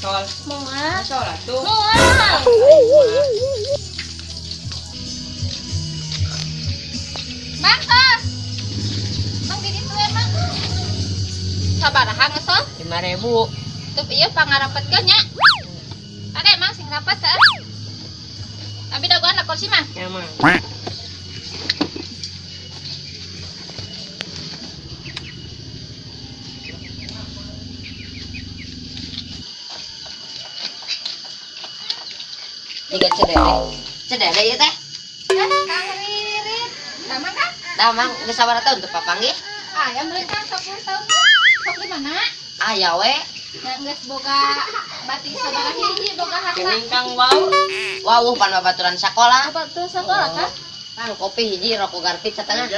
Ngesol. Moal. Ngesol atuh. Moal. Mang tos. Mang di ditu emang. Sabaraha ngesol? 5.000. Tuh ieu pangarapetkeun nya. Ada emang sing rapet teh. Abi dagoan lah kursi mah. Ya mah. Tiga cedere. Cedere ieu teh. Eh, Kang Ririt. Damang kan? Damang geus sabaraha tahun teu papanggih? Ayam beli Kang 10 tahun. Sok di mana? Aya we. Ya geus boga bati sabaraha hiji boga harta. Geuning Kang wau. Wau pan babaturan sakola. Apa tuh sekolah kan? Kang kopi hiji rokok garpit setengah.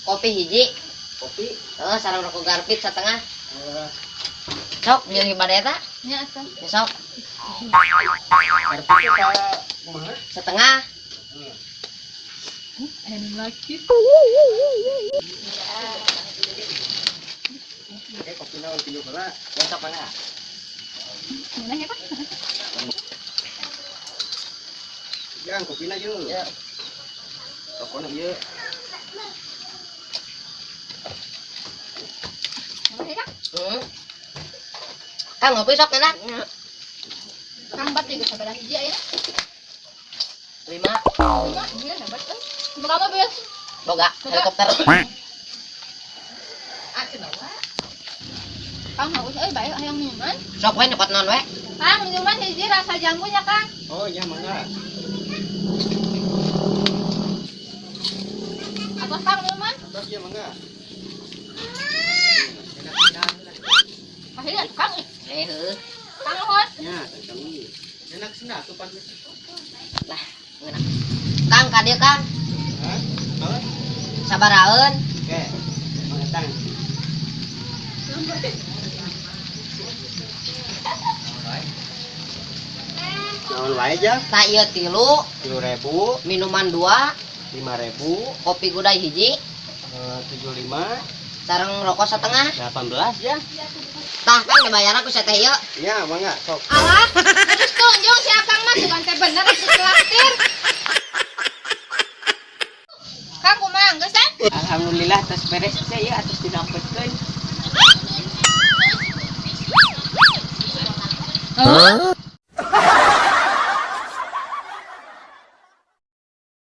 Kopi hiji. Kopi. Heeh, sareng rokok garpit setengah. Sok milih bade eta? Nya atuh. Ya sok. Garpit teh kumaha? Setengah. Enak lagi. Oke, kopi naon pinju heula. Ya sok mangga. Ngeunah ya, Pak? Jang, kopina yeuh. Ya. Rokona ieu. Ngeunah ya, Kang? Hmm. Kang ngopi sok enak. Kang bat juga sabaraha hiji aya. 5. 5, gila hebat euy. Boga mobil. Boga helikopter. Ah, cenah. Kang haus euy bae hayang minuman. Sok we nyokot naon we. Kang minuman hiji rasa jambu nya, Kang. Oh, ya mangga. Apa Kang minuman? Terus ya mangga. Pahila Kang ih. Eh heuh. Kang nuhun. Ya, kami. Enak senda tuh pan. Lah, ngeunah. Kang ka dieu Kang. Hah? Halo? Sabaraheun. Oke. Mangga tang. Naon wae jang? Tah ieu 3, 3.000, minuman 2, 5.000, kopi gudai hiji, 75, sareng rokok setengah. 18 ya. Tah Kang dibayar ku teh ieu. Ya, mangga sok. Alah, terus tunjung si Akang mah sugan teh bener itu traktir. Kang kumaha geus eh? Alhamdulillah tos beres teh ya atos didapetkeun. Huh?